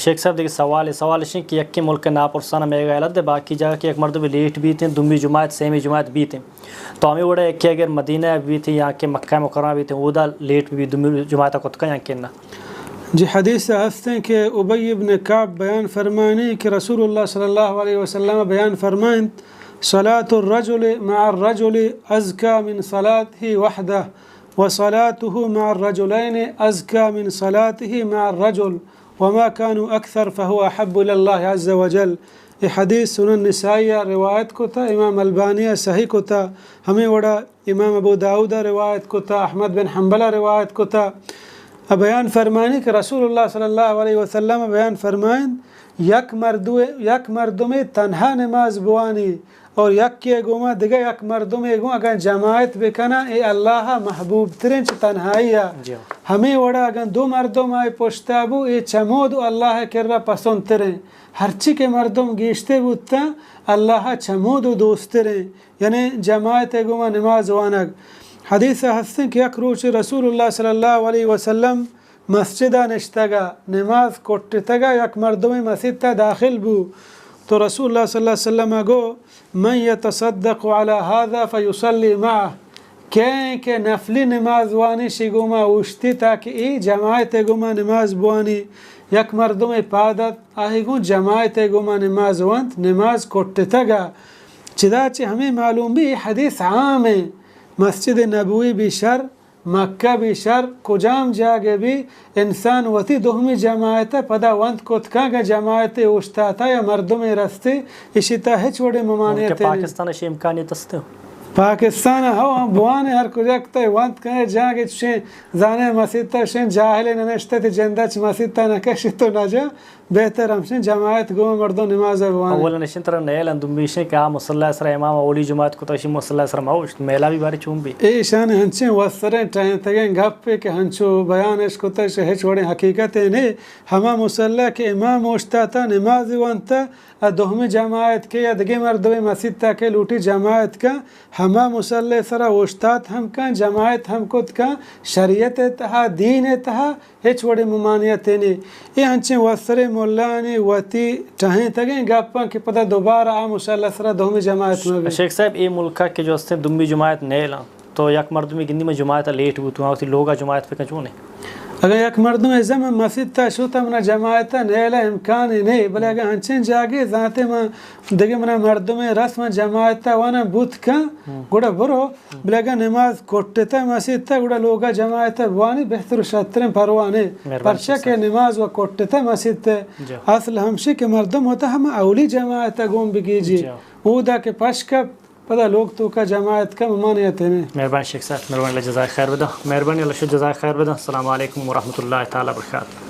شیخ صاحب، دگہ سوالے، سوال اش انت کہ یکیں ملک ء ناپرسان ء مئیگ ء یلہ دے، باقی جاگہ کہ یک مردمے لیٹ بیت انت، دومی جماعت، سیمی جماعت بیت انت، تو ہمے وڑ ء یکے اگر مدینہ ء بیت انت یا کہ مکہ مکرمہ بیت انت، اودا لیٹ بہ بیت، دومی جماعت ء کت کن یا کہ نہ؟ جی، حدیث ء ہست انت کہ ابی ابن کعب بیان فرمائنی کہ رسول اللہ صلی اللہ علیہ وسلم بیان فرمائنت: صلاة الرجل مع الرجل أزكى من صلاته وحده، وصلاته مع الرجلين أزكى من صلاته مع الرجل، وما كانوا أكثر فهو أحب إلى الله عز وجل۔ اے حدیث سنن نسائی ء روایت کتا، امام البانی ء صحیح کتا، ہمے وڑا امام ابو داؤد ء روایت کتا، احمد بن حنبل ء روایت کتا۔ ء بیان فرمائنی کہ رسول اللہ صلی اللہ علیہ وسلم بیان فرمائن، یک مردو، یک مردمے تنہا نماز بوانی اور یکے گوما دگہ یک مردمے گوں اگاں جماعت بکناں، اے اللہ ء محبوب تریں چہ تنہائی ء۔ جی۔ ہمے وڑا اگاں دو مردم آئی پشتا بو، اے چمود اللہ ء کرا پسند تریں۔ ہرچی کہ مردم گیشتر بوتاں، اللہ ء چمود و دوستریں، یعنی جماعت ء گوما نماز وانگ۔ حدیث ء ہستیں کہ یک روچے رسول اللہ صلی اللہ علیہ وسلم مسجد ء نشتگ ء نماز کٹتگ ء یک مردمے مسیت ء داخل بو تو رسول اللہ صلی اللہ علیہ وسلم ء گو: من يتصدق على هذا فيصلي معه۔ کئے کہ نفلی نماز وانی شی گوما اوشتی تاکہ ای جماعت گوما نماز بوانی۔ یک مردم پاد ات، آہی گوں جماعت گوما نماز وانت، نماز کٹتگ ء۔ چدا چہ ہمے معلوم بی حدیث عام ء، مسجد نبوی بی شر، مکہ بی شر، کجام جاگہ بی انسان وتی دومی جماعت ء پدا وانت کت کن، اگاں جماعت اوشتاتا یا مردمے رستے، اشی تا ہچ وڑیں ممانعت بلکہ نیست۔ پاکستان ء شی امکانیت است؟ پاکستان ء ہو ہم بوان ء ہر کجا کتہ وانت کن ء جاگہ چشیں زانے مسیت ء شیں جاہلے ننشتہ تی جند ء چہ مسیت ء نہ کشت و نہ جا۔ بہتر ہمشیں جماعت گوں مردم نماز ء بوان۔ اولا نشین ترا نیل انت، دومی شیں کہ آ مصلی ء سرا امام اولی جماعت کتا، شی مصلی ء سرا ما اوشت، میلا بھی باری چون بی؟ اے ایشان ہنچیں وسریں ٹہینتگیں گپے کہ ہنچو بیان اش کتا، اش ہچ وڑیں حقیقت ء نے۔ ہما مصلی کہ امام اوشتاتا نماز وانتا، ء دومی جماعت کہ یا دگہ مردمے مسیت ء کہ لوٹی جماعت کن، ہما مصلی سرا اوشتات ہم کن، جماعت ہم کت کن، شریعت ء تہا، دین ء تہا ہچ وڑیں ممانعت نے۔ اے انچیں وسریں ملانی وتی ٹہینتگیں گپاں کہ پدا دوبارہ آ مصلی سرا دومی جماعت مہ بی۔ شیخ صاحب، اے ملکا کہ جو استیں دومی جماعت نیلاں، تو یک مردمے گندی من جماعت ء لیٹ بوتوں، آ وتی لوگ ء جماعت بکن چون انت؟ اگاں یک مردمے زن من مسیت ء شتاں، منا جماعت ء نیل ء امکانے نے، بلے اگاں انچیں جاگے زانتے من دگہ منا مردمے رس من جماعت ء واناں بوت کن، ہم۔ گڑا برو، ہم۔ بلے اگاں نماز کٹتہ مسیت ء گڑا لوگ ء جماعت ء بوانی بہتر و شرتریں پرواہ نے، مہربانی پرچا شیخ کہ صاحب۔ نماز و کٹتہ مسیت ء۔ جی۔ اصل ہمشی کہ مردم وتا ہم اولی جماعت ء گون بگیجی۔ جی۔ اودا کہ پش کپ پدا لوگ توکا جماعت کن ممانعت نے۔ مہربانی شیخ صاحب، مہربانی، اللہ جزائے خیر بدا۔ مہربانی، اللہ شو جزائے خیر بدا۔ السلام علیکم ورحمۃ اللہ تعالی وبرکاتہ۔